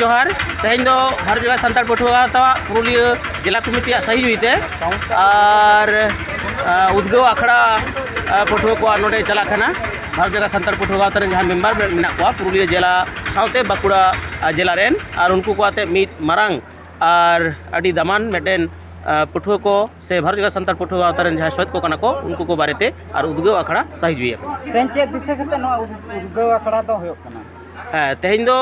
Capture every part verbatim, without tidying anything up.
ᱡᱚᱦᱟᱨ᱾ ᱛᱮᱦᱮᱧ ᱫᱚ ᱵᱷᱟᱨᱚᱛ ᱡᱟᱠᱟᱛ ᱥᱟᱱᱛᱟᱲ ᱯᱟᱹᱴᱷᱩᱣᱟᱹ ᱜᱟᱶᱛᱟ ᱯᱩᱨᱩᱞᱤᱭᱟᱹ ᱡᱮᱞᱟ ᱠᱚᱢᱤᱴᱤᱭᱟᱜ ᱥᱟᱹᱦᱤᱡᱩᱦᱤ ᱛᱮ ᱟᱨ, ᱟ, ᱩᱫᱽᱜᱟᱹᱣ ᱟᱠᱷᱲᱟ, ᱟ, ᱯᱟᱹᱴᱷᱩᱣᱟᱹ ᱠᱚᱣᱟᱜ ᱱᱚᱰᱮ ᱪᱟᱞᱟᱜ ᱠᱟᱱᱟ᱾ ᱵᱷᱟᱨᱚᱛ ᱡᱟᱠᱟᱛ ᱥᱟᱱᱛᱟᱲ ᱯᱟᱹᱴᱷᱩᱣᱟᱹ ᱜᱟᱶᱛᱟ ᱨᱮᱱ ᱡᱟᱦᱟᱸ ᱢᱮᱢᱵᱟᱨ ᱢᱮᱱᱟᱜ ᱠᱚᱣᱟ ᱯᱩᱨᱩᱞᱤᱭᱟᱹ ᱡᱮᱞᱟ ᱥᱟᱶᱛᱮ ᱵᱟᱸᱠᱩᱲᱟ, ᱟ, ᱡᱮᱞᱟ ᱨᱮᱱ, ᱟᱨ ᱩᱱᱠᱩ ᱠᱚ ᱟᱛᱮ ᱢᱤᱫ ᱢᱟᱨᱟᱝ ᱟᱨ ᱟᱹᱰᱤ ᱫᱟᱢᱟᱱ ᱢᱤᱫᱴᱮᱱ, ᱟ, ᱯᱟᱹᱴᱷᱩᱣᱟᱹ ᱠᱚ ᱥᱮ ᱵᱷᱟᱨᱚᱛ ᱡᱟᱠᱟᱛ ᱥᱟᱱᱛᱟᱲ ᱯᱟᱹᱴᱷᱩᱣᱟᱹ ᱜᱟᱶᱛᱟ ᱨᱮᱱ ᱡᱟᱦᱟᱸᱭ ᱥᱚᱦᱮᱫ ᱠᱚ ᱠᱟᱱᱟ ᱠᱚ, ᱩᱱᱠᱩ ᱠᱚ ᱵᱟᱨᱮᱛᱮ ᱟᱨ ᱩᱫᱽᱜᱟᱹᱣ ᱟᱠᱷᱲᱟ ᱥᱟᱹᱦᱤᱡᱩᱦᱤ ᱟᱠᱟᱱᱟ᱾ ᱛᱮᱦᱮᱧ ᱪᱮᱫ ᱫᱤᱥᱟᱹ ᱠᱟᱛᱮ ᱱᱚᱣᱟ ᱩᱫᱽ-, ᱩᱫᱽᱜᱟᱹᱣ ᱟᱠᱷᱲᱟ ᱫᱚ ᱦᱩᱭᱩᱜ ᱠᱟᱱᱟ? ᱦᱮᱸ, ᱛᱮᱦᱮᱧ ᱫᱚ,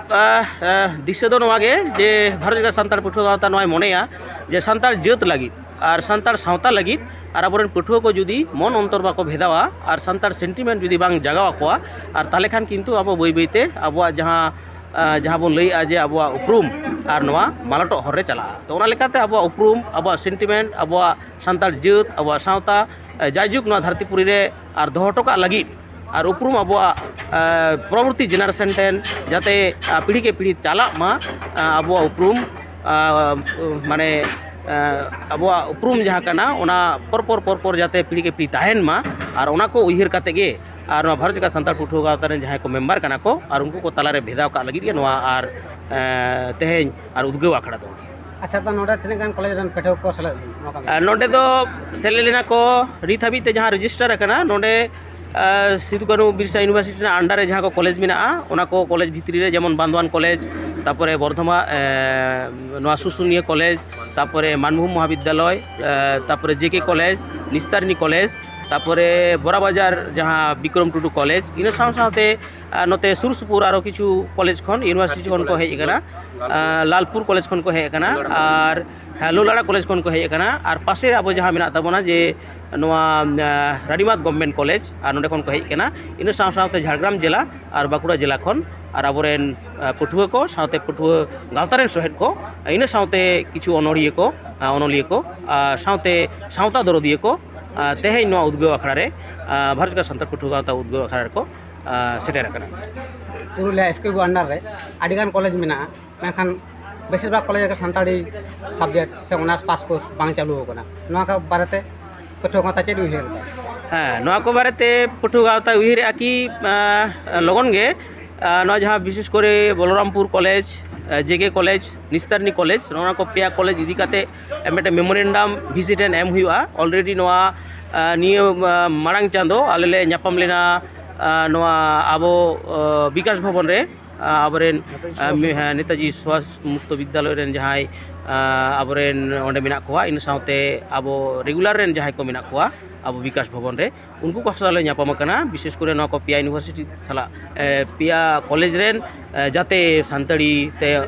ᱟ, ᱟ, ᱫᱤᱥᱟᱹ ᱫᱚ ᱱᱚᱣᱟ ᱜᱮ ᱡᱮ ᱵᱷᱟᱨᱚᱛ ᱡᱟᱠᱟᱛ ᱥᱟᱱᱛᱟᱲ ᱯᱟᱹᱴᱷᱩᱣᱟᱹ ᱜᱟᱶᱛᱟ ᱱᱚᱣᱟᱭ ᱢᱚᱱᱮᱭᱟ ᱡᱮ ᱥᱟᱱᱛᱟᱲ ᱡᱟᱹᱛ ᱞᱟᱹᱜᱤᱫ ᱟᱨ ᱥᱟᱱᱛᱟᱲ ᱥᱟᱶᱛᱟ ᱞᱟᱹᱜᱤᱫ ᱟᱨ ᱟᱵᱚᱨᱮᱱ ᱯᱟᱹᱴᱷᱩᱣᱟᱹ ᱠᱚ ᱡᱩᱫᱤ ᱢᱚᱱ ᱚᱱᱛᱚᱨ ᱵᱟᱠᱚ ᱵᱷᱮᱫᱟᱣᱟ ᱟᱨ ᱥᱟᱱᱛᱟᱲ sentiment ᱡᱩᱫᱤ ᱵᱟᱝ ᱡᱟᱜᱟᱣ ᱟᱠᱚᱣᱟ, ᱟᱨ ᱛᱟᱦᱚᱞᱮ ᱠᱷᱟᱱ ᱠᱤᱱᱛᱩ ᱟᱵᱚ ᱵᱟᱹᱭ ᱵᱟᱹᱭᱛᱮ ᱟᱵᱚᱣᱟᱜ ᱡᱟᱦᱟᱸ, ᱟ, ᱡᱟᱦᱟᱸ ᱵᱚᱱ ᱞᱟᱹᱭᱮᱫᱼᱟ ᱡᱮ ᱟᱵᱚᱣᱟᱜ ᱩᱯᱨᱩᱢ ᱟᱨ ᱱᱚᱣᱟ ᱢᱟᱞᱚᱴᱚᱜ ᱦᱚᱨ ᱨᱮ ᱪᱟᱞᱟᱜᱼᱟ᱾ ᱛᱚ, ᱚᱱᱟ ᱞᱮᱠᱟᱛᱮ ᱟᱵᱚᱣᱟᱜ ᱩᱯᱨᱩᱢ, ᱟᱵᱚᱣᱟᱜ sentiment, ᱟᱵᱚᱣᱟᱜ ᱥᱟᱱᱛᱟᱲ ᱡᱟᱹᱛ, ᱟᱵᱚᱣᱟᱜ ᱥᱟᱶᱛᱟ, ᱮ, ᱡᱟᱭᱡᱩᱜᱽ ᱱᱚᱣᱟ ᱫᱷᱟᱹᱨᱛᱤ ᱯᱩᱨᱤ ᱨᱮ ᱟᱨ ᱫᱚᱦᱚ ᱦᱚᱴᱚ ᱠᱟᱜ ᱞᱟᱹᱜᱤᱫ ᱟᱨ ᱩᱯᱨᱩᱢ ᱟᱵᱚᱣᱟᱜ, ᱮ, ᱯᱚᱨᱚᱵᱚᱨᱛᱤ generation ᱴᱷᱮᱱ ᱡᱟᱛᱮ, ᱟ, ᱯᱤᱲᱦᱤ ᱠᱮ ᱯᱤᱲᱦᱤ ᱪᱟᱞᱟᱜ ᱢᱟ, ᱟ, ᱟᱵᱚᱣᱟᱜ ᱩᱯᱨᱩᱢ, ᱟ, ᱢᱟᱱᱮ, ᱟ, ᱟᱵᱚᱣᱟᱜ ᱩᱯᱨᱩᱢ ᱡᱟᱦᱟᱸ ᱠᱟᱱᱟ ᱚᱱᱟ ᱯᱚᱨ ᱯᱚᱨ ᱯᱚᱨ ᱯᱚᱨ ᱡᱟᱛᱮ ᱯᱤᱲᱦᱤ ᱠᱮ ᱯᱤᱲᱦᱤ ᱛᱟᱦᱮᱱ ᱢᱟ, ᱟᱨ ᱚᱱᱟ ᱠᱚ ᱩᱭᱦᱟᱹᱨ ᱠᱟᱛᱮ ᱜᱮ ᱟᱨ ᱱᱚᱣᱟ ᱵᱷᱟᱨᱚᱛ ᱡᱟᱠᱟᱛ ᱥᱟᱱᱛᱟᱲ ᱯᱟᱹᱴᱷᱩᱣᱟᱹ ᱜᱟᱶᱛᱟ ᱨᱮᱱ ᱡᱟᱦᱟᱸᱭ ᱠᱚ ᱢᱮᱢᱵᱟᱨ ᱠᱟᱱᱟ ᱠᱚ ᱟᱨ ᱩᱱᱠᱩ ᱠᱚ ᱛᱟᱞᱟᱨᱮ ᱵᱷᱮᱫᱟᱣ ᱠᱟᱜ ᱞᱟᱹᱜᱤᱫ ᱜᱮ ᱱᱚᱣᱟ ᱟᱨ, ᱮ, ᱛᱮᱦᱮᱧ ᱟᱨ ᱩᱫᱽᱜᱟᱹᱣ ᱟᱠᱷᱲᱟ ᱫᱚ᱾ ᱟᱪᱪᱷᱟ, ᱛᱚ ᱱᱚᱰᱮ ᱛᱤᱱᱟᱹᱜ ᱜᱟᱱ ᱠᱚᱞᱮᱡᱽ ᱨᱮᱱ ᱯᱟᱹᱴᱷᱩᱣᱟᱹ ᱠᱚ ᱥᱮᱞᱮᱫ ᱞᱮᱱᱟ ᱱᱚᱣᱟ ᱠᱟᱹᱢᱤ? ᱟᱨ ᱱᱚᱰᱮ ᱫᱚ ᱥᱮᱞᱮᱫ ᱞᱮᱱᱟ ᱠᱚ ᱱᱤᱛ ᱦᱟᱹᱵᱤᱡ ᱛᱮ ᱡᱟᱦᱟᱸ register ᱟᱠᱟᱱᱟ ᱱᱚᱰᱮ, ᱟᱨ ᱥᱤᱫᱩ ᱠᱟᱹᱱᱦᱩ ᱵᱤᱨᱥᱟ university ᱨᱮᱱᱟᱜ under ᱨᱮ ᱡᱟᱦᱟᱸ ᱠᱚ ᱠᱚᱞᱮᱡᱽ ᱢᱮᱱᱟᱜᱼᱟ, ᱚᱱᱟ ᱠᱚ ᱠᱚᱞᱮᱡᱽ ᱵᱷᱤᱛᱨᱤ ᱨᱮ ᱡᱮᱢᱚᱱ ᱵᱟᱱᱫᱣᱟᱱ ᱠᱚᱞᱮᱡᱽ, ᱛᱟᱯᱚᱨᱮ ᱵᱚᱨᱫᱷᱚᱢᱟᱱ, ᱮ, ᱱᱚᱣᱟ ᱥᱩᱥᱩᱱᱤᱭᱟᱹ ᱠᱚᱞᱮᱡᱽ, ᱛᱟᱯᱚᱨᱮ ᱢᱟᱱᱵᱷᱩᱢ ᱢᱚᱦᱟᱵᱤᱫᱽᱫᱟᱞᱚᱭ, ᱮ, ᱛᱟᱯᱚᱨᱮ ᱡᱮ ᱠᱮ ᱠᱚᱞᱮᱡᱽ, ᱱᱤᱥᱛᱟᱨᱤᱱᱤ ᱠᱚᱞᱮᱡᱽ, ᱛᱟᱯᱚᱨᱮ ᱵᱚᱨᱟ ᱵᱟᱡᱟᱨ ᱡᱟᱦᱟᱸ ᱵᱤᱠᱨᱚᱢ ᱴᱩᱰᱩ ᱠᱚᱞᱮᱡᱽ, ᱤᱱᱟᱹ ᱥᱟᱶ ᱥᱟᱶᱛᱮ, ᱟᱨ ᱱᱚᱛᱮ ᱥᱩᱨ ᱥᱩᱯᱩᱨ ᱟᱨᱚ ᱠᱤᱪᱷᱩ ᱠᱚᱞᱮᱡᱽ ᱠᱷᱚᱱ, university ᱠᱷᱚᱱ ᱠᱚ ᱦᱮᱡ ᱟᱠᱟᱱᱟ, ᱟᱨ ᱞᱟᱞᱯᱩᱨ ᱠᱚᱞᱮᱡᱽ ᱠᱷᱚᱱ ᱠᱚ ᱦᱮᱡ ᱟᱠᱟᱱᱟ, ᱟᱨ ᱦᱮᱸ, ᱞᱩᱞᱟᱲᱟ ᱠᱚᱞᱮᱡᱽ ᱠᱷᱚᱱ ᱠᱚ ᱦᱮᱡ ᱟᱠᱟᱱᱟ, ᱟᱨ ᱯᱟᱥᱮ ᱟᱵᱚ ᱡᱟᱦᱟᱸ ᱢᱮᱱᱟᱜ ᱛᱟᱵᱚᱱᱟ ᱡᱮ ᱱᱚᱣᱟ, ᱟᱸ, ᱨᱟᱱᱤᱵᱟᱸᱫᱷ government ᱠᱚᱞᱮᱡᱽ, ᱟᱨ ᱱᱚᱸᱰᱮ ᱠᱷᱚᱱ ᱠᱚ ᱦᱮᱡ ᱟᱠᱟᱱᱟ᱾ ᱤᱱᱟᱹ ᱥᱟᱶ ᱥᱟᱶᱛᱮ ᱡᱷᱟᱲᱜᱨᱟᱢ ᱡᱮᱞᱟ ᱟᱨ ᱵᱟᱸᱠᱩᱲᱟ ᱡᱮᱞᱟ ᱠᱷᱚᱱ ᱟᱨ ᱟᱵᱚᱨᱮᱱ, ᱟᱸ, ᱯᱟᱹᱴᱷᱩᱣᱟᱹ ᱠᱚ ᱥᱟᱶᱛᱮ ᱯᱟᱹᱴᱷᱩᱣᱟᱹ ᱜᱟᱶᱛᱟ ᱨᱮᱱ ᱥᱚᱦᱮᱫ ᱠᱚ, ᱤᱱᱟᱹ ᱥᱟᱶᱛᱮ ᱠᱤᱪᱷᱩ ᱚᱱᱚᱲᱦᱤᱭᱟᱹ ᱠᱚ, ᱟᱸ, ᱚᱱᱚᱞᱤᱭᱟᱹ ᱠᱚ, ᱟᱨ ᱥᱟᱶᱛᱮ ᱥᱟᱶᱛᱟ ᱫᱚᱨᱚᱫᱤᱭᱟᱹ ᱠᱚ, ᱟᱸ, ᱛᱮᱦᱮᱧ ᱱᱚᱣᱟ ᱩᱫᱽᱜᱟᱹᱣ ᱟᱠᱷᱲᱟ ᱨᱮ, ᱟᱸ, ᱵᱷᱟᱨᱚᱛ ᱡᱟᱠᱟᱛ ᱥᱟᱱᱛᱟᱲ ᱯᱟᱹᱴᱷᱩᱣᱟᱹ ᱜᱟᱶᱛᱟ ᱩᱫᱽᱜᱟᱹᱣ ᱟᱠᱷᱲᱟ ᱨᱮᱠᱚ, ᱟᱸ, ᱥᱮᱴᱮᱨ ᱟᱠᱟᱱᱟ᱾ ᱯᱩᱨᱩᱞᱤᱭᱟ SKU under ᱨᱮ ᱟᱹᱰᱤᱜᱟᱱ ᱠᱚᱞᱮᱡᱽ ᱢᱮᱱᱟᱜᱼᱟ, ᱢᱮᱱᱠᱷᱟᱱ ᱵᱮᱥᱤᱨ ᱵᱷᱟᱜᱽ ᱠᱚᱞᱮᱡᱽ ᱨᱮ ᱥᱟᱱᱛᱟᱲᱤ subject ᱥᱮ honours pass course ᱵᱟᱝ ᱪᱟᱹᱞᱩ ᱟᱠᱟᱱᱟ᱾ ᱱᱚᱣᱟ ᱠᱚ ᱵᱟᱨᱮᱛᱮ ᱯᱟᱹᱴᱷᱩᱣᱟᱹ ᱜᱟᱶᱛᱟ ᱪᱮᱫ ᱩᱭᱦᱟᱹᱨ ᱮᱫᱟ? ᱦᱮᱸ, ᱱᱚᱣᱟ ᱠᱚ ᱵᱟᱨᱮᱛᱮ ᱯᱟᱹᱴᱷᱩᱣᱟᱹ ᱜᱟᱶᱛᱟ ᱩᱭᱦᱟᱹᱨᱮᱫᱼᱟ ᱠᱤ, ᱟᱸ, ᱞᱚᱜᱚᱱ ᱜᱮ, ᱟᱨ ᱱᱚᱣᱟ ᱡᱟᱦᱟᱸ ᱵᱤᱥᱮᱥ ᱠᱚᱨᱮ ᱵᱚᱞᱚᱨᱟᱢᱯᱩᱨ ᱠᱚᱞᱮᱡᱽ, ᱡᱮ ᱠᱮ ᱠᱚᱞᱮᱡᱽ, ᱱᱤᱥᱛᱟᱨᱱᱤ ᱠᱚᱞᱮᱡᱽ, ᱱᱚᱜᱼᱚ ᱱᱚᱣᱟ ᱠᱚ ᱯᱮᱭᱟ ᱠᱚᱞᱮᱡᱽ ᱤᱫᱤ ᱠᱟᱛᱮ ᱢᱤᱫᱴᱮᱱ ᱢᱮᱢᱳᱨᱮᱱᱰᱟᱢ ᱵᱷᱤᱡᱤᱴ ᱮᱱ ᱮᱢ ᱦᱩᱭᱩᱜᱼᱟ᱾ ᱚᱞᱨᱮᱰᱤ ᱱᱚᱣᱟ ᱱᱤᱭᱟᱹ ᱢᱟᱲᱟᱝ ᱪᱟᱸᱫᱚ ᱟᱞᱮ ᱞᱮ ᱧᱟᱯᱟᱢ ᱞᱮᱱᱟ ᱱᱚᱣᱟ ᱟᱵᱚ ᱵᱤᱠᱟᱥ ᱵᱷᱚᱵᱚᱱ ᱨᱮ᱾ ᱟᱵᱚᱨᱮᱱ ᱱᱮᱛᱟᱡᱤ ᱥᱩᱵᱷᱟᱥ ᱢᱩᱠᱛᱚ ᱵᱤᱫᱽᱫᱟᱞᱚᱭ ᱨᱮᱱ ᱡᱟᱦᱟᱸᱭ ᱟᱵᱚᱨᱮᱱ ᱚᱸᱰᱮ ᱢᱮᱱᱟᱜ ᱠᱚᱣᱟ, ᱤᱱᱟᱹ ᱥᱟᱶᱛᱮ ᱟᱵᱚ ᱨᱮᱜᱩᱞᱟᱨ ᱨᱮᱱ ᱡᱟᱦᱟᱸᱭ ᱠᱚ ᱢᱮᱱᱟᱜ ᱠᱚᱣᱟ ᱟᱵᱚ ᱵᱤᱠᱟᱥ ᱵᱷᱚᱵᱚᱱ ᱨᱮ, ᱩᱱᱠᱩ ᱠᱚ ᱥᱟᱞᱟᱜ ᱞᱮ ᱧᱟᱯᱟᱢ ᱟᱠᱟᱱᱟ᱾ ᱵᱤᱥᱮᱥ ᱠᱚᱨᱮ ᱱᱚᱣᱟ ᱠᱚ ᱯᱮᱭᱟ ᱤᱭᱩᱱᱤᱵᱷᱟᱨᱥᱤᱴᱤ ᱥᱟᱞᱟᱜ, ᱯᱮᱭᱟ ᱠᱚᱞᱮᱡᱽ ᱨᱮᱱ ᱡᱟᱛᱮ ᱥᱟᱱᱛᱟᱲᱤ ᱛᱮ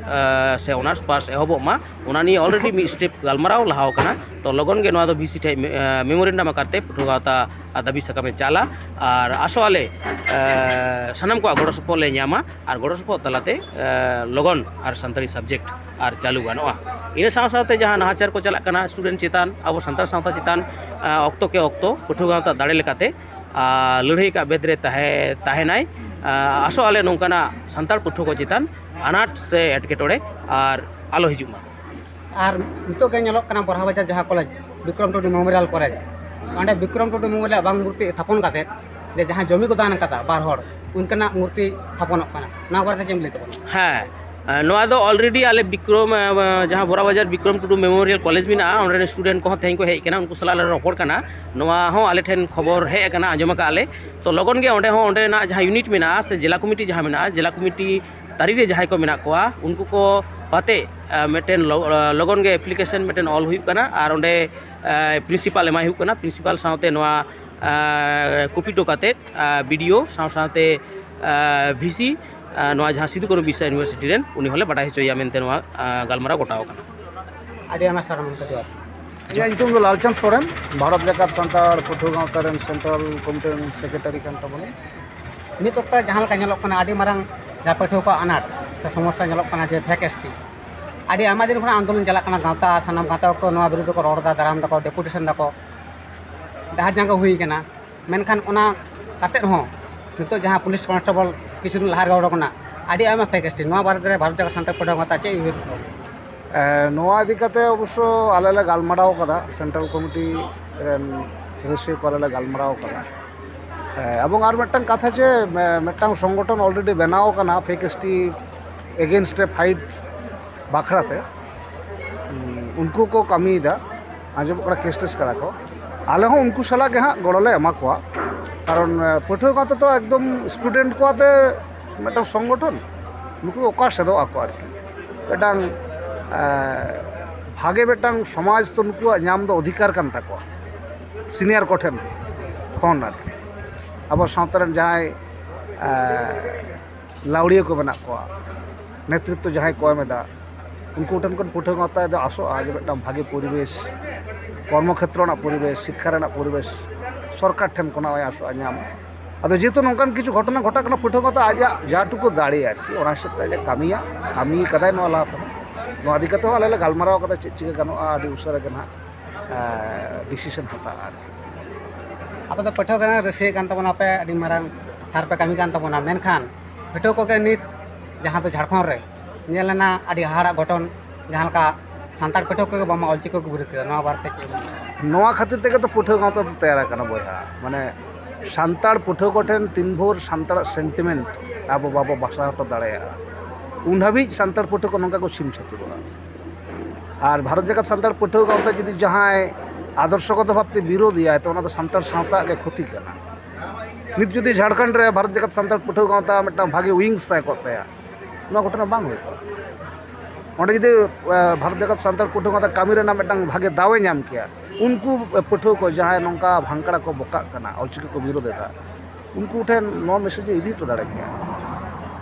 ᱥᱮ ᱚᱱᱟᱨᱥ ᱯᱟᱥ ᱮᱦᱚᱵᱚᱜ ᱢᱟ, ᱚᱱᱟ ᱱᱤᱭᱮ ᱚᱞᱨᱮᱰᱤ ᱢᱤᱫ ᱥᱴᱮᱯ ᱜᱟᱞᱢᱟᱨᱟᱣ ᱞᱟᱦᱟᱣ ᱟᱠᱟᱱᱟ᱾ ᱛᱚ ᱞᱚᱜᱚᱱ ᱜᱮ ᱱᱚᱣᱟ ᱫᱚ ᱵᱷᱤᱥᱤ ᱴᱷᱮᱡ ᱢᱮᱢᱳᱨᱮᱱᱰᱟᱢ ᱟᱠᱟᱨ ᱛᱮ ᱯᱟᱹᱴᱷᱩᱣᱟᱹ ᱜᱟᱶᱛᱟ ᱟᱜ ᱫᱟᱹᱵᱤ ᱥᱟᱠᱟᱢᱮ ᱪᱟᱞᱟ᱾ ᱟᱨ ᱟᱥᱚᱜ ᱟᱞᱮ ᱥᱟᱱᱟᱢ ᱠᱚᱣᱟᱜ ᱜᱚᱲᱚ ᱥᱚᱯᱚᱦᱚᱫ ᱞᱮ ᱧᱟᱢᱟ ᱟᱨ ᱜᱚᱲᱚ ᱥᱚᱯᱚᱦᱚᱫ ᱛᱟᱞᱟᱛᱮ ᱞᱚᱜᱚᱱ ᱟᱨ ᱥᱟᱱᱛᱟᱲᱤ ᱥᱟᱵᱡᱮᱠᱴ ᱟᱨ ᱪᱟᱹᱞᱩ ᱜᱟᱱᱚᱜᱼᱟ᱾ ᱤᱱᱟᱹ ᱥᱟᱶ ᱥᱟᱶᱛᱮ ᱡᱟᱦᱟᱸ ᱱᱟᱦᱟᱪᱟᱨ ᱠᱚ ᱪᱟᱞᱟᱜ ᱠᱟᱱᱟ ᱥᱴᱩᱰᱮᱱᱴ ᱪᱮᱛᱟᱱ, ᱟᱵᱚ ᱥᱟᱱᱛᱟᱲ ᱥᱟᱶᱛᱟ ᱪᱮᱛᱟᱱ, ᱚᱠᱛᱚ ᱠᱮ ᱚᱠᱛᱚ ᱯᱟᱹᱴᱷᱩᱣᱟᱹ ᱜᱟᱶᱛᱟ ᱫᱟᱲᱮ ᱞᱮᱠᱟᱛᱮ ᱞᱟᱹᱲᱦᱟᱹᱭ ᱠᱟᱜ ᱵᱮᱫ ᱨᱮ ᱛᱟᱦᱮᱸ ᱛᱟᱦᱮᱱᱟᱭ᱾ ᱟᱥᱚᱜ ᱟᱞᱮ ᱱᱚᱝᱠᱟᱱᱟᱜ ᱥᱟᱱᱛᱟᱲ ᱯᱟᱹᱴᱷᱩᱣᱟᱹ ᱠᱚ ᱪᱮᱛᱟᱱ ᱟᱱᱟᱴ ᱥᱮ ᱮᱴᱠᱮᱴᱚᱬᱮ ᱟᱨ ᱟᱞᱚ ᱦᱤᱡᱩᱜ ᱢᱟ᱾ ᱟᱨ ᱱᱤᱛᱚᱜ ᱜᱮ ᱧᱮᱞᱚᱜ ᱠᱟᱱᱟ ᱵᱚᱨᱦᱟ ᱵᱟᱡᱟᱨ ᱡᱟᱦᱟᱸ ᱠᱚᱞᱮᱡᱽ, ᱵᱤᱠᱨᱚᱢ ᱴᱩᱰᱩ ᱢᱮᱢᱳᱨᱤᱭᱟᱞ ᱠᱚᱞᱮᱡᱽ, ᱚᱸᱰᱮ ᱵᱤᱠᱨᱚᱢ ᱴᱩᱰᱩ ᱢᱮᱢᱳᱨᱤᱭᱟᱞ ᱵᱟᱝ ᱢᱩᱨᱛᱤ ᱛᱷᱟᱯᱚᱱ ᱠᱟᱛᱮ ᱡᱮ ᱡᱟᱦᱟᱸ ᱡᱚᱢᱤ ᱠᱚ ᱫᱟᱱ ᱠᱟᱫᱟ ᱵᱟᱨ ᱦᱚᱲ, ᱚᱱᱠᱟᱱᱟᱜ ᱢᱩᱨᱛᱤ ᱛᱷᱟᱯᱚᱱᱚᱜ ᱠᱟᱱᱟ, ᱱᱚᱣᱟ ᱵᱟᱨᱮᱛᱮ ᱪᱮᱫ ᱮᱢ ᱞᱟᱹᱭ ᱛᱟᱵᱚᱱᱟ? ᱦᱮᱸ, ᱱᱚᱣᱟ ᱫᱚ ᱚᱞᱨᱮᱰᱤ ᱟᱞᱮ ᱵᱤᱠᱨᱚᱢ, ᱡᱟᱦᱟᱸ ᱵᱚᱨᱦᱟ ᱵᱟᱡᱟᱨ ᱵᱤᱠᱨᱚᱢ ᱴᱩᱰᱩ ᱢᱮᱢᱳᱨᱤᱭᱟᱞ ᱠᱚᱞᱮᱡᱽ ᱢᱮᱱᱟᱜᱼᱟ, ᱚᱸᱰᱮ ᱨᱮᱱ ᱥᱴᱩᱰᱮᱱᱴ ᱠᱚᱦᱚᱸ ᱛᱮᱦᱮᱧ ᱠᱚ ᱦᱮᱡ ᱟᱠᱟᱱᱟ, ᱩᱱᱠᱩ ᱥᱟᱞᱟᱜ ᱞᱮ ᱨᱚᱯᱚᱲ ᱠᱟᱱᱟ᱾ ᱱᱚᱣᱟ ᱦᱚᱸ ᱟᱞᱮ ᱴᱷᱮᱱ ᱠᱷᱚᱵᱚᱨ ᱦᱮᱡ ᱟᱠᱟᱱᱟ, ᱟᱸᱡᱚᱢ ᱟᱠᱟᱫᱼᱟ ᱞᱮ᱾ ᱛᱚ ᱞᱚᱜᱚᱱ ᱜᱮ ᱚᱸᱰᱮ ᱦᱚᱸ ᱚᱸᱰᱮᱱᱟᱜ ᱡᱟᱦᱟᱸ ᱭᱩᱱᱤᱴ ᱢᱮᱱᱟᱜᱼᱟ ᱥᱮ ᱡᱮᱞᱟ ᱠᱚᱢᱤᱴᱤ ᱡᱟᱦᱟᱸ ᱢᱮᱱᱟᱜᱼᱟ, ᱡᱮᱞᱟ ᱠᱚᱢᱤᱴᱤ ᱛᱟᱹᱨᱤ ᱨᱮ ᱡᱟᱦᱟᱸᱭ ᱠᱚ ᱢᱮᱱᱟᱜ ᱠᱚᱣᱟ, ᱩᱱᱠᱩ ᱠᱚ ᱟᱛᱮ ᱢᱤᱫᱴᱮᱱ ᱞᱚᱜᱚᱱ ᱜᱮ ᱮᱯᱞᱤᱠᱮᱥᱚᱱ ᱢᱤᱫᱴᱮᱱ ᱚᱞ ᱦᱩᱭᱩᱜ ᱠᱟᱱᱟ ᱟᱨ ᱚᱸᱰᱮ ᱯᱨᱤᱱᱥᱤᱯᱟᱞ ᱮᱢᱟᱭ ᱦᱩᱭᱩᱜ ᱠᱟᱱᱟ᱾ ᱯᱨᱤᱱᱥᱤᱯᱟᱞ ᱥᱟᱶᱛᱮ ᱱᱚᱣᱟ ᱠᱚᱯᱤ ᱦᱚᱴᱚ ᱠᱟᱛᱮ ᱵᱤ ᱰᱤ ᱳ ᱥᱟᱶ ᱥᱟᱶᱛᱮ ᱵᱷᱤ ᱥᱤ, ᱱᱚᱣᱟ ᱡᱟᱦᱟᱸ ᱥᱤᱫᱩ ᱠᱟᱹᱱᱦᱩ ᱵᱤᱨᱥᱟ ᱤᱭᱩᱱᱤᱵᱷᱟᱨᱥᱤᱴᱤ ᱨᱮᱱ, ᱩᱱᱤ ᱦᱚᱸᱞᱮ ᱵᱟᱰᱟᱭ ᱦᱚᱪᱚᱭᱮᱭᱟ ᱢᱮᱱᱛᱮ ᱱᱚᱣᱟ ᱜᱟᱞᱢᱟᱨᱟᱣ ᱜᱚᱴᱟᱣ ᱟᱠᱟᱱᱟ᱾ ᱟᱹᱰᱤ ᱟᱭᱢᱟ ᱥᱟᱨᱦᱟᱣ ᱢᱮᱱᱛᱮ ᱡᱚᱦᱟᱨ᱾ ᱤᱧᱟᱹᱜ ᱧᱩᱛᱩᱢ ᱫᱚ ᱞᱟᱞᱪᱟᱸᱫᱽ ᱥᱚᱨᱮᱱ, ᱵᱷᱟᱨᱚᱛ ᱡᱟᱠᱟᱛ ᱥᱟᱱᱛᱟᱲ ᱯᱟᱹᱴᱷᱩᱣᱟᱹ ᱜᱟᱶᱛᱟ ᱨᱮᱱ ᱥᱮᱱᱴᱨᱟᱞ ᱠᱚᱢᱤᱴᱤ ᱨᱮᱱ ᱥᱮᱠᱨᱮᱴᱟᱨᱤ ᱠᱟᱱ ᱛᱟᱵᱚᱱᱟᱹᱧ᱾ ᱱᱤᱛ ᱚᱠᱛᱚ ᱡᱟᱦᱟᱸ ᱞᱮᱠᱟ ᱧᱮᱞᱚᱜ ᱠᱟᱱᱟ, ᱟᱹᱰᱤ ᱢᱟᱨᱟᱝ ᱡᱟᱦᱟᱸ ᱯᱟᱹᱴᱷᱩᱣᱟᱹ ᱠᱚᱣᱟᱜ ᱟᱱᱟᱴ ᱥᱮ ᱥᱚᱢᱚᱥᱥᱟ ᱧᱮᱞᱚᱜ ᱠᱟᱱᱟ ᱡᱮ ᱯᱷᱮᱠ ᱮᱥ ᱴᱤ, ᱟᱹᱰᱤ ᱟᱭᱢᱟ ᱫᱤᱱ ᱠᱷᱚᱱᱟᱜ ᱟᱱᱫᱳᱞᱚᱱ ᱪᱟᱞᱟᱜ ᱠᱟᱱᱟ, ᱜᱟᱶᱛᱟ ᱥᱟᱱᱟᱢ ᱜᱟᱶᱛᱟ ᱠᱚ ᱱᱚᱣᱟ ᱵᱤᱨᱩᱫᱽ ᱨᱮᱠᱚ ᱨᱚᱲ ᱮᱫᱟ, ᱫᱟᱨᱟᱢ ᱫᱟᱠᱚ, ᱰᱮᱯᱩᱴᱮᱥᱚᱱ ᱫᱟᱠᱚ, ᱰᱟᱦᱟᱨ ᱡᱟᱸᱜᱟ ᱦᱩᱭ ᱠᱟᱱᱟ᱾ ᱢᱮᱱᱠᱷᱟᱱ ᱚᱱᱟ ᱠᱟᱛᱮᱫ ᱦᱚᱸ ᱱᱤᱛᱚᱜ ᱡᱟᱦᱟᱸ ᱯᱩᱞᱤᱥ ᱠᱚᱱᱥᱴᱮᱵᱚᱞ ᱠᱤᱪᱷᱩ ᱫᱤᱱ ᱞᱟᱦᱟ ᱨᱮ ᱚᱰᱚᱠ ᱮᱱᱟ, ᱟᱹᱰᱤ ᱟᱭᱢᱟ ᱯᱷᱮᱠ ᱮᱥ ᱴᱤ, ᱱᱚᱣᱟ ᱵᱟᱨᱮ ᱛᱮ ᱵᱷᱟᱨᱚᱛ ᱡᱟᱠᱟᱛ ᱥᱟᱱᱛᱟᱲ ᱯᱟᱹᱴᱷᱩᱣᱟᱹ ᱜᱟᱶᱛᱟ ᱪᱮᱫ ᱩᱭᱦᱟᱹᱨ ᱛᱟᱵᱚᱱ? ᱮ, ᱱᱚᱣᱟ ᱤᱫᱤ ᱠᱟᱛᱮ ᱚᱵᱚᱥᱥᱚ ᱟᱞᱮ ᱞᱮ ᱜᱟᱞᱢᱟᱨᱟᱣ ᱠᱟᱫᱟ, ᱥᱮᱱᱴᱨᱟᱞ ᱠᱚᱢᱤᱴᱤ ᱨᱮᱱ ᱥᱚᱫᱚᱥᱥᱚ ᱠᱚ ᱟᱞᱮ ᱞᱮ ᱜᱟᱞᱢᱟᱨᱟᱣ ᱠᱟᱫᱟ᱾ ᱦᱮᱸ, ᱮᱵᱚᱝ ᱟᱨ ᱢᱤᱫᱴᱟᱝ ᱠᱟᱛᱷᱟ ᱡᱮ, ᱢᱮ-, ᱢᱤᱫᱴᱟᱝ ᱥᱚᱝᱜᱚᱴᱷᱚᱱ already ᱵᱮᱱᱟᱣ ᱟᱠᱟᱱᱟ ᱯᱷᱮᱠ ᱮᱥ ᱴᱤ against ᱨᱮ ᱯᱷᱟᱭᱤᱴ ᱵᱟᱠᱷᱨᱟ ᱛᱮ᱾ ᱩᱱᱠᱩ ᱠᱚ ᱠᱟᱹᱢᱤᱭᱮᱫᱟ, ᱟᱸᱡᱚᱢᱚᱜ ᱠᱟᱱᱟ ᱠᱮᱥ ᱴᱮᱥ ᱠᱟᱫᱟ ᱠᱚ᱾ ᱟᱞᱮ ᱦᱚᱸ ᱩᱱᱠᱩ ᱥᱟᱞᱟᱜ ᱜᱮ ᱦᱟᱸᱜ ᱜᱚᱲᱚ ᱞᱮ ᱮᱢᱟ ᱠᱚᱣᱟ, ᱠᱟᱨᱚᱱ, ᱮ, ᱯᱟᱹᱴᱷᱩᱣᱟᱹ ᱠᱚ ᱟᱛᱮ ᱛᱚ ᱮᱠᱫᱚᱢ ᱥᱴᱩᱰᱮᱱᱴ ᱠᱚ ᱟᱛᱮ ᱢᱤᱫᱴᱟᱝ ᱥᱚᱝᱜᱚᱴᱷᱚᱱ, ᱱᱩᱠᱩ ᱚᱠᱟ ᱥᱮᱫᱚᱜ ᱟᱠᱚ ᱟᱨᱠᱤ᱾ ᱢᱤᱫᱴᱟᱝ, ᱮ, ᱵᱷᱟᱜᱮ ᱢᱤᱫᱴᱟᱝ ᱥᱚᱢᱟᱡᱽ ᱛᱚ ᱱᱩᱠᱩᱣᱟᱜ ᱧᱟᱢ ᱫᱚ ᱚᱫᱷᱤᱠᱟᱨ ᱠᱟᱱ ᱛᱟᱠᱚᱣᱟ, ᱥᱤᱱᱤᱭᱟᱨ ᱠᱚᱴᱷᱮᱱ ᱠᱷᱚᱱ ᱟᱨᱠᱤ᱾ ᱟᱵᱚ ᱥᱟᱶᱛᱟ ᱨᱮᱱ ᱡᱟᱦᱟᱸᱭ, ᱮ, ᱞᱟᱹᱣᱲᱤᱭᱟᱹ ᱠᱚ ᱢᱮᱱᱟᱜ ᱠᱚᱣᱟ, ᱱᱮᱛᱨᱤᱛᱛᱚ ᱡᱟᱦᱟᱸᱭ ᱠᱚ ᱮᱢ ᱮᱫᱟ, ᱩᱱᱠᱩ ᱴᱷᱮᱱ ᱠᱷᱚᱱ ᱯᱟᱹᱴᱷᱩᱣᱟᱹ ᱜᱟᱶᱛᱟ ᱫᱚ ᱟᱥᱚᱜᱼᱟ ᱡᱮ ᱢᱤᱫᱴᱟᱝ ᱵᱷᱟᱜᱮ ᱯᱚᱨᱤᱵᱮᱥ, ᱠᱚᱨᱢᱚ ᱠᱷᱮᱛᱨᱚ ᱨᱮᱱᱟᱜ ᱯᱚᱨᱤᱵᱮᱥ, ᱥᱤᱠᱠᱷᱟ ᱨᱮᱱᱟᱜ ᱯᱚᱨᱤᱵᱮᱥ ᱥᱚᱨᱠᱟᱨ ᱴᱷᱮᱱ ᱠᱷᱚᱱᱟᱜ ᱦᱚᱸᱭ ᱟᱥᱚᱜᱼᱟ ᱧᱟᱢ᱾ ᱟᱫᱚ ᱡᱮᱦᱮᱛᱩ ᱱᱚᱝᱠᱟᱱ ᱠᱤᱪᱷᱩ ᱜᱷᱚᱴᱚᱱᱟ ᱜᱷᱚᱴᱟᱜ ᱠᱟᱱᱟ, ᱯᱟᱹᱴᱷᱩᱣᱟᱹ ᱜᱟᱶᱛᱟ ᱟᱡᱟᱜ ᱡᱟ ᱴᱩᱠᱩ ᱫᱟᱲᱮ ᱟᱨᱠᱤ, ᱚᱱᱟ ᱦᱤᱥᱟᱹᱵ ᱛᱮ ᱟᱡᱟᱜ ᱠᱟᱹᱢᱤᱭᱟ, ᱠᱟᱹᱢᱤ ᱠᱟᱫᱟᱭ ᱱᱚᱣᱟ ᱞᱟᱦᱟ ᱠᱷᱚᱱ᱾ ᱱᱚᱣᱟ ᱤᱫᱤ ᱠᱟᱛᱮ ᱦᱚᱸ ᱟᱞᱮ ᱞᱮ ᱜᱟᱞᱢᱟᱨᱟᱣ ᱠᱟᱫᱟ, ᱪᱮᱫ ᱪᱤᱠᱟᱹ ᱜᱟᱱᱚᱜᱼᱟ, ᱟᱹᱰᱤ ᱩᱥᱟᱹᱨᱟ ᱜᱮ ᱱᱟᱦᱟᱜ, ᱮᱸ, ᱰᱤᱥᱤᱥᱚᱱ ᱦᱟᱛᱟᱜᱼᱟ ᱟᱨᱠᱤ᱾ ᱟᱯᱮ ᱫᱚ ᱯᱟᱹᱴᱷᱩᱣᱟᱹ ᱠᱟᱱᱟ, ᱨᱟᱹᱥᱤᱭᱟᱹ ᱠᱟᱱ ᱛᱟᱵᱚᱱᱟ ᱯᱮ, ᱟᱹᱰᱤ ᱢᱟᱨᱟᱝ ᱛᱷᱟᱨ ᱯᱮ ᱠᱟᱹᱢᱤ ᱠᱟᱱ ᱛᱟᱵᱚᱱᱟ, ᱢᱮᱱᱠᱷᱟᱱ ᱯᱟᱹᱴᱷᱩᱣᱟᱹ ᱠᱚᱜᱮ ᱱᱤᱛ ᱡᱟᱦᱟᱸ ᱫᱚ ᱡᱷᱟᱲᱠᱷᱚᱸᱰ ᱨᱮ ᱧᱮᱞ ᱮᱱᱟ ᱟᱹᱰᱤ ᱦᱟᱦᱟᱲᱟᱜ ᱜᱷᱚᱴᱚᱱ, ᱡᱟᱦᱟᱸ ᱞᱮᱠᱟ ᱥᱟᱱᱛᱟᱲ ᱯᱟᱹᱴᱷᱩᱣᱟᱹ ᱠᱚᱜᱮ ᱵᱟᱝᱢᱟ ᱚᱞᱪᱤᱠᱤ ᱠᱚ ᱵᱤᱨᱳᱫ ᱠᱮᱫᱟ, ᱱᱚᱣᱟ ᱵᱟᱨᱮᱛᱮ ᱪᱮᱫ ᱮᱢ ᱢᱮᱱᱟ? ᱱᱚᱣᱟ ᱠᱷᱟᱹᱛᱤᱨ ᱛᱮᱜᱮ ᱛᱚ ᱯᱟᱹᱴᱷᱩᱣᱟᱹ ᱜᱟᱶᱛᱟ ᱫᱚ ᱛᱮᱭᱟᱨ ᱟᱠᱟᱱᱟ ᱵᱚᱭᱦᱟ, ᱢᱟᱱᱮ ᱥᱟᱱᱛᱟᱲ ᱯᱟᱹᱴᱷᱩᱣᱟᱹ ᱠᱚᱴᱷᱮᱱ ᱛᱤᱱ ᱵᱷᱳᱨ ᱥᱟᱱᱛᱟᱲᱟᱜ ᱥᱮᱱᱴᱤᱢᱮᱱᱴ ᱟᱵᱚ ᱵᱟᱵᱚ ᱵᱟᱥᱟ ᱦᱚᱴᱚ ᱫᱟᱲᱮᱭᱟᱜᱼᱟ, ᱩᱱ ᱦᱟᱹᱵᱤᱡ ᱥᱟᱱᱛᱟᱲ ᱯᱟᱹᱴᱷᱩᱣᱟᱹ ᱠᱚ ᱱᱚᱝᱠᱟ ᱠᱚ ᱪᱷᱤᱢ ᱪᱷᱟᱹᱛᱩᱨᱚᱜᱼᱟ᱾ ᱟᱨ ᱵᱷᱟᱨᱚᱛ ᱡᱟᱠᱟᱛ ᱥᱟᱱᱛᱟᱲ ᱯᱟᱹᱴᱷᱩᱣᱟᱹ ᱜᱟᱶᱛᱟ ᱡᱩᱫᱤ ᱡᱟᱦᱟᱸᱭ ᱟᱫᱚᱨᱥᱚᱜᱚᱛᱚ ᱵᱷᱟᱵᱽᱛᱮ ᱵᱤᱨᱳᱫᱷ ᱮᱭᱟᱭ, ᱛᱚ ᱚᱱᱟ ᱫᱚ ᱥᱟᱱᱛᱟᱲ ᱥᱟᱶᱛᱟ ᱜᱮ ᱠᱷᱚᱛᱤ ᱠᱟᱱᱟ᱾ ᱱᱤᱛ ᱡᱩᱫᱤ ᱡᱷᱟᱲᱠᱷᱚᱸᱰ ᱨᱮ ᱵᱷᱟᱨᱚᱛ ᱡᱟᱠᱟᱛ ᱥᱟᱱᱛᱟᱲ ᱯᱟᱹᱴᱷᱩᱣᱟᱹ ᱜᱟᱶᱛᱟ ᱢᱤᱫᱴᱟᱝ ᱵᱷᱟᱜᱮ ᱣᱤᱝᱥ ᱛᱟᱦᱮᱸ ᱠᱚᱜ ᱛᱟᱭᱟ, ᱱᱚᱣᱟ ᱜᱷᱚᱴᱚᱱᱟ ᱵᱟᱝ ᱦᱩᱭ ᱠᱚᱜᱼᱟ᱾ ᱚᱸᱰᱮ ᱡᱩᱫᱤ, ᱮ, ᱵᱷᱟᱨᱚᱛ ᱡᱟᱠᱟᱛ ᱥᱟᱱᱛᱟᱲ ᱯᱟᱹᱴᱷᱩᱣᱟᱹ ᱜᱟᱶᱛᱟ ᱠᱟᱹᱢᱤ ᱨᱮᱱᱟᱜ ᱢᱤᱫᱴᱟᱝ ᱵᱷᱟᱜᱮ ᱫᱟᱣᱮ ᱧᱟᱢ ᱠᱮᱭᱟ, ᱩᱱᱠᱩ ᱯᱟᱹᱴᱷᱩᱣᱟᱹ ᱠᱚ ᱡᱟᱦᱟᱸᱭ ᱱᱚᱝᱠᱟ ᱵᱷᱟᱝᱠᱲᱟ ᱠᱚ ᱵᱚᱠᱟᱜ ᱠᱟᱱᱟ, ᱚᱞᱪᱤᱠᱤ ᱠᱚ ᱵᱤᱨᱳᱫ ᱮᱫᱟ, ᱩᱱᱠᱩ ᱴᱷᱮᱱ ᱱᱚᱣᱟ ᱢᱮᱥᱮᱡᱽ ᱮ ᱤᱫᱤ ᱦᱚᱴᱚ ᱫᱟᱲᱮ ᱠᱮᱭᱟ,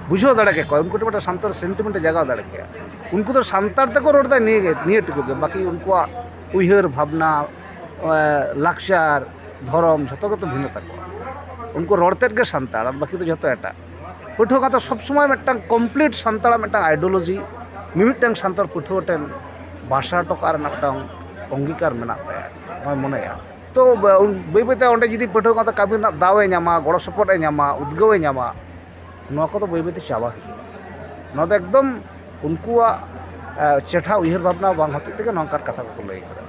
ᱵᱩᱡᱷᱟᱹᱣ ᱫᱟᱲᱮ ᱠᱮᱠᱚᱣᱟ, ᱩᱱᱠᱩ ᱴᱷᱮᱱ ᱢᱤᱫᱴᱟᱝ ᱥᱟᱱᱛᱟᱲ ᱥᱮᱱᱴᱤᱢᱮᱱᱴ ᱮ ᱡᱟᱜᱟᱣ ᱫᱟᱲᱮ ᱠᱮᱭᱟ᱾ ᱩᱱᱠᱩ ᱫᱚ ᱥᱟᱱᱛᱟᱲ ᱛᱮᱠᱚ ᱨᱚᱲ ᱮᱫᱟ, ᱱᱤᱭᱟᱹ ᱜᱮ, ᱱᱤᱭᱟᱹ ᱴᱩᱠᱩ ᱜᱮ, ᱵᱟᱹᱠᱤ ᱩᱱᱠᱩᱣᱟᱜ ᱩᱭᱦᱟᱹᱨ ᱵᱷᱟᱵᱽᱱᱟ, ᱮ, ᱞᱟᱠᱪᱟᱨ, ᱫᱷᱚᱨᱚᱢ, ᱡᱷᱚᱛᱚ ᱜᱮᱛᱚ ᱵᱷᱤᱱᱟᱹ ᱛᱟᱠᱚᱣᱟ᱾ ᱩᱱᱠᱩ ᱨᱚᱲ ᱛᱮᱫ ᱜᱮ ᱥᱟᱱᱛᱟᱲ, ᱟᱨ ᱵᱟᱹᱠᱤ ᱫᱚ ᱡᱷᱚᱛᱚ ᱮᱴᱟᱜ᱾ ᱯᱟᱹᱴᱷᱩᱣᱟᱹ ᱜᱟᱶᱛᱟ ᱥᱚᱵᱽ ᱥᱚᱢᱚᱭ ᱢᱤᱫᱴᱟᱝ ᱠᱚᱢᱯᱞᱤᱴ ᱥᱟᱱᱛᱟᱲᱟᱜ ᱢᱤᱫᱴᱟᱝ ᱟᱭᱰᱤᱭᱳᱞᱚᱡᱤ ᱢᱤᱢᱤᱫᱴᱟᱝ ᱥᱟᱱᱛᱟᱲ ᱯᱟᱹᱴᱷᱩᱣᱟᱹ ᱴᱷᱮᱱ ᱵᱟᱥᱟ ᱦᱚᱴᱚ ᱠᱟᱜ ᱨᱮᱱᱟᱜ ᱢᱤᱫᱴᱟᱝ ᱚᱝᱜᱤᱠᱟᱨ ᱢᱮᱱᱟᱜ ᱛᱟᱭᱟ, ᱱᱚᱣᱟᱭ ᱢᱚᱱᱮᱭᱟ᱾ ᱛᱚ, ᱵᱟ-, ᱩᱱ-, ᱵᱟᱹᱭ ᱵᱟᱹᱭᱛᱮ ᱚᱸᱰᱮ ᱡᱩᱫᱤ ᱯᱟᱹᱴᱷᱩᱣᱟᱹ ᱜᱟᱶᱛᱟ ᱠᱟᱹᱢᱤ ᱨᱮᱱᱟᱜ ᱫᱟᱣ ᱮ ᱧᱟᱢᱟ, ᱜᱚᱲᱚ ᱥᱚᱯᱚᱦᱚᱫ ᱮ ᱧᱟᱢᱟ, ᱩᱫᱽᱜᱟᱹᱣ ᱮ ᱧᱟᱢᱟ, ᱱᱚᱣᱟ ᱠᱚᱫᱚ ᱵᱟᱹᱭ ᱵᱟᱹᱭᱛᱮ ᱪᱟᱵᱟ ᱦᱤᱡᱩᱜᱼᱟ᱾ ᱱᱚᱣᱟ ᱫᱚ ᱮᱠᱫᱚᱢ ᱩᱱᱠᱩᱣᱟᱜ, ᱮ, ᱪᱮᱴᱷᱟ ᱩᱭᱦᱟᱹᱨ ᱵᱷᱟᱵᱽᱱᱟ ᱵᱟᱝ ᱦᱚᱛᱮᱡ ᱛᱮᱜᱮ ᱱᱚᱝᱠᱟᱱ ᱠᱟᱛᱷᱟ ᱠᱚᱠᱚ ᱞᱟᱹᱭ ᱠᱟᱫᱟ᱾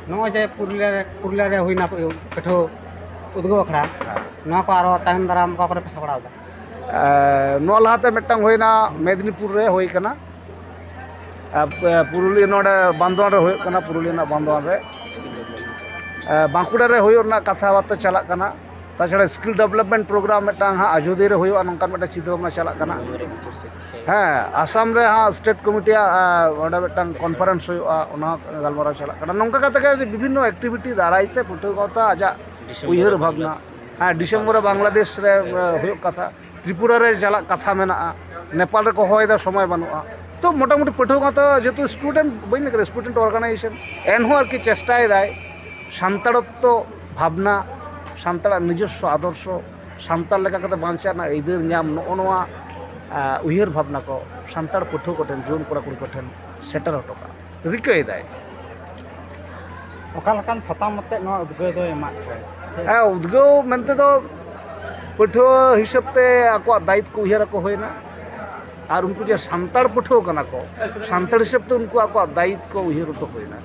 ᱱᱚᱜᱼᱚᱭ ᱡᱮ ᱯᱩᱨᱩᱞᱤᱭᱟᱹ ᱨᱮ, ᱯᱩᱨᱩᱞᱤᱭᱟᱹ ᱨᱮ ᱦᱩᱭᱱᱟ ᱯᱟᱹᱴᱷᱩᱣᱟᱹ ᱩᱫᱽᱜᱟᱹᱣ ᱟᱠᱷᱲᱟ, ᱱᱚᱣᱟ ᱠᱚ ᱟᱨᱚ ᱛᱟᱭᱚᱢ ᱫᱟᱨᱟᱢ ᱚᱠᱟ ᱠᱚᱨᱮ ᱯᱮ ᱥᱟᱯᱲᱟᱣ ᱮᱫᱟ? ᱮᱸ, ᱱᱚᱣᱟ ᱞᱟᱦᱟᱛᱮ ᱢᱤᱫᱴᱟᱝ ᱦᱩᱭᱱᱟ ᱢᱮᱫᱽᱱᱤᱯᱩᱨ ᱨᱮ ᱦᱩᱭ ᱠᱟᱱᱟ᱾ ᱮᱸ, ᱯᱩᱨᱩᱞᱤᱭᱟᱹ ᱱᱚᱰᱮ ᱵᱟᱱᱫᱳᱣᱟᱱ ᱨᱮ ᱦᱩᱭᱩᱜ ᱠᱟᱱᱟ, ᱯᱩᱨᱩᱞᱤᱭᱟᱹ ᱨᱮᱱᱟᱜ ᱵᱟᱱᱫᱳᱣᱟᱱ ᱨᱮ᱾ ᱮᱸ, ᱵᱟᱸᱠᱩᱲᱟ ᱨᱮ ᱦᱩᱭᱩᱜ ᱨᱮᱱᱟᱜ ᱠᱟᱛᱷᱟ ᱵᱟᱨᱛᱟ ᱪᱟᱞᱟᱜ ᱠᱟᱱᱟ᱾ ᱛᱟᱪᱷᱟᱲᱟ skill development program ᱢᱤᱫᱴᱟᱝ ᱦᱟᱸᱜ ᱟᱡᱚᱫᱤᱭᱟᱹ ᱨᱮ ᱦᱩᱭᱩᱜᱼᱟ, ᱱᱚᱝᱠᱟᱱ ᱢᱤᱫᱴᱟᱝ ᱪᱤᱱᱛᱟᱹ ᱵᱷᱟᱵᱽᱱᱟ ᱪᱟᱞᱟᱜ ᱠᱟᱱᱟ᱾ ᱦᱮᱸ, ᱟᱥᱟᱢ ᱨᱮ ᱦᱟᱸᱜ state committee ᱟᱜ, ᱟᱸ, ᱚᱸᱰᱮ ᱢᱤᱫᱴᱟᱝ conference ᱦᱩᱭᱩᱜᱼᱟ, ᱚᱱᱟ ᱦᱚᱸ ᱜᱟᱞᱢᱟᱨᱟᱣ ᱪᱟᱞᱟᱜ ᱠᱟᱱᱟ᱾ ᱱᱚᱝᱠᱟ ᱠᱟᱛᱮ ᱜᱮ ᱵᱤᱵᱷᱤᱱᱱᱚ activity ᱫᱟᱨᱟᱭ ᱛᱮ ᱯᱟᱹᱴᱷᱩᱣᱟᱹ ᱜᱟᱶᱛᱟ ᱟᱡᱟᱜ ᱰᱤᱥᱮᱢᱵᱚᱨ ᱩᱭᱦᱟᱹᱨ ᱨᱮ ᱵᱷᱟᱵᱽᱱᱟ, ᱵᱟᱝᱞᱟᱫᱮᱥ᱾ ᱦᱮᱸ, ᱰᱤᱥᱮᱢᱵᱚᱨ ᱨᱮ ᱵᱟᱝᱞᱟᱫᱮᱥ ᱨᱮ, ᱮ, ᱦᱩᱭᱩᱜ ᱠᱟᱛᱷᱟ, ᱛᱨᱤᱯᱩᱨᱟ ᱨᱮ ᱪᱟᱞᱟᱜ ᱠᱟᱛᱷᱟ ᱢᱮᱱᱟᱜᱼᱟ, ᱱᱮᱯᱟᱞ ᱨᱮᱠᱚ ᱦᱚᱦᱚᱭᱮᱫᱟ, ᱥᱚᱢᱚᱭ ᱵᱟᱹᱱᱩᱜᱼᱟ᱾ ᱛᱚ ᱢᱚᱴᱟᱢᱩᱴᱤ ᱯᱟᱹᱴᱷᱩᱣᱟᱹ ᱜᱟᱶᱛᱟ ᱡᱮᱦᱮᱛᱩ student ᱵᱟᱹᱧ ᱞᱟᱹᱭ ᱠᱮᱫᱟ, student organization, ᱮᱱᱦᱚᱸ ᱟᱨᱠᱤ ᱪᱮᱥᱴᱟᱭᱮᱫᱟᱭ ᱥᱟᱱᱛᱟᱲᱚᱛᱛᱚ ᱵᱷᱟᱵᱽᱱᱟ, ᱥᱟᱱᱛᱟᱲᱟᱜ ᱱᱤᱡᱚᱥᱥᱚ ᱟᱫᱚᱨᱥᱚ, ᱥᱟᱱᱛᱟᱲ ᱞᱮᱠᱟ ᱠᱟᱛᱮ ᱵᱟᱧᱪᱟᱣ ᱨᱮᱱᱟᱜ ᱟᱹᱭᱫᱟᱹᱨ ᱧᱟᱢ, ᱱᱚᱜᱼᱚ ᱱᱚᱣᱟ, ᱟ, ᱩᱭᱦᱟᱹᱨ ᱵᱷᱟᱵᱽᱱᱟ ᱠᱚ ᱥᱟᱱᱛᱟᱲ ᱯᱟᱹᱴᱷᱩᱣᱟᱹ ᱠᱚᱴᱷᱮᱱ, ᱡᱩᱣᱟᱹᱱ ᱠᱚᱲᱟ ᱠᱩᱲᱤ ᱠᱚᱴᱷᱮᱱ ᱥᱮᱴᱮᱨ ᱦᱚᱴᱚ ᱠᱟᱜ ᱨᱤᱠᱟᱹᱭᱮᱫᱟᱭ᱾ ᱚᱠᱟ ᱞᱮᱠᱟᱱ ᱥᱟᱛᱟᱢ ᱟᱛᱮᱫ ᱱᱚᱣᱟ ᱩᱫᱽᱜᱟᱹᱣ ᱫᱚᱭ ᱮᱢᱟᱫ ᱠᱚᱣᱟ? ᱦᱮᱸ, ᱩᱫᱽᱜᱟᱹᱣ ᱢᱮᱱᱛᱮ ᱫᱚ ᱯᱟᱹᱴᱷᱩᱣᱟᱹ ᱦᱤᱥᱟᱹᱵ ᱛᱮ ᱟᱠᱚᱣᱟᱜ ᱫᱟᱭᱤᱛ ᱠᱚ ᱩᱭᱦᱟᱹᱨ ᱟᱠᱚ ᱦᱩᱭᱱᱟ, ᱟᱨ ᱩᱱᱠᱩ ᱡᱮ ᱥᱟᱱᱛᱟᱲ ᱯᱟᱹᱴᱷᱩᱣᱟᱹ ᱠᱟᱱᱟ ᱠᱚ, ᱥᱟᱱᱛᱟᱲ ᱦᱤᱥᱟᱹᱵ ᱛᱮ ᱩᱱᱠᱩ ᱟᱠᱚᱣᱟᱜ ᱫᱟᱭᱤᱛ ᱠᱚ ᱩᱭᱦᱟᱹᱨ ᱦᱚᱴᱚ ᱦᱩᱭᱱᱟ᱾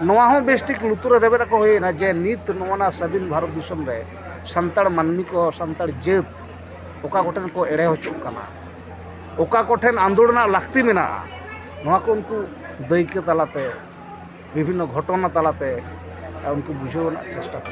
ᱱᱚᱣᱟ ᱦᱚᱸ ᱵᱮᱥ ᱴᱷᱤᱠ ᱞᱩᱛᱩᱨ ᱨᱮ ᱨᱮᱵᱮᱫ ᱟᱠᱚ ᱦᱩᱭᱱᱟ ᱡᱮ ᱱᱤᱛ ᱱᱚᱣᱟ ᱥᱟᱹᱫᱷᱤᱱ ᱵᱷᱟᱨᱚᱛ ᱫᱤᱥᱚᱢ ᱨᱮ ᱥᱟᱱᱛᱟᱲ ᱢᱟᱹᱱᱢᱤ ᱠᱚ, ᱥᱟᱱᱛᱟᱲ ᱡᱟᱹᱛ ᱚᱠᱟ ᱠᱚᱴᱷᱮᱱ ᱠᱚ ᱮᱲᱮ ᱦᱚᱪᱚᱜ ᱠᱟᱱᱟ, ᱚᱠᱟ ᱠᱚᱴᱷᱮᱱ ᱟᱸᱫᱳᱲ ᱨᱮᱱᱟᱜ ᱞᱟᱹᱠᱛᱤ ᱢᱮᱱᱟᱜᱼᱟ, ᱱᱚᱣᱟ ᱠᱚ ᱩᱱᱠᱩ ᱫᱟᱹᱭᱠᱟᱹ ᱛᱟᱞᱟᱛᱮ, ᱵᱤᱵᱷᱤᱱᱱᱚ ᱜᱷᱚᱴᱚᱱᱟ ᱛᱟᱞᱟᱛᱮ ᱩᱱᱠᱩ ᱵᱩᱡᱷᱟᱹᱣ ᱨᱮᱱᱟᱜ ᱪᱮᱥᱴᱟ ᱠᱚ᱾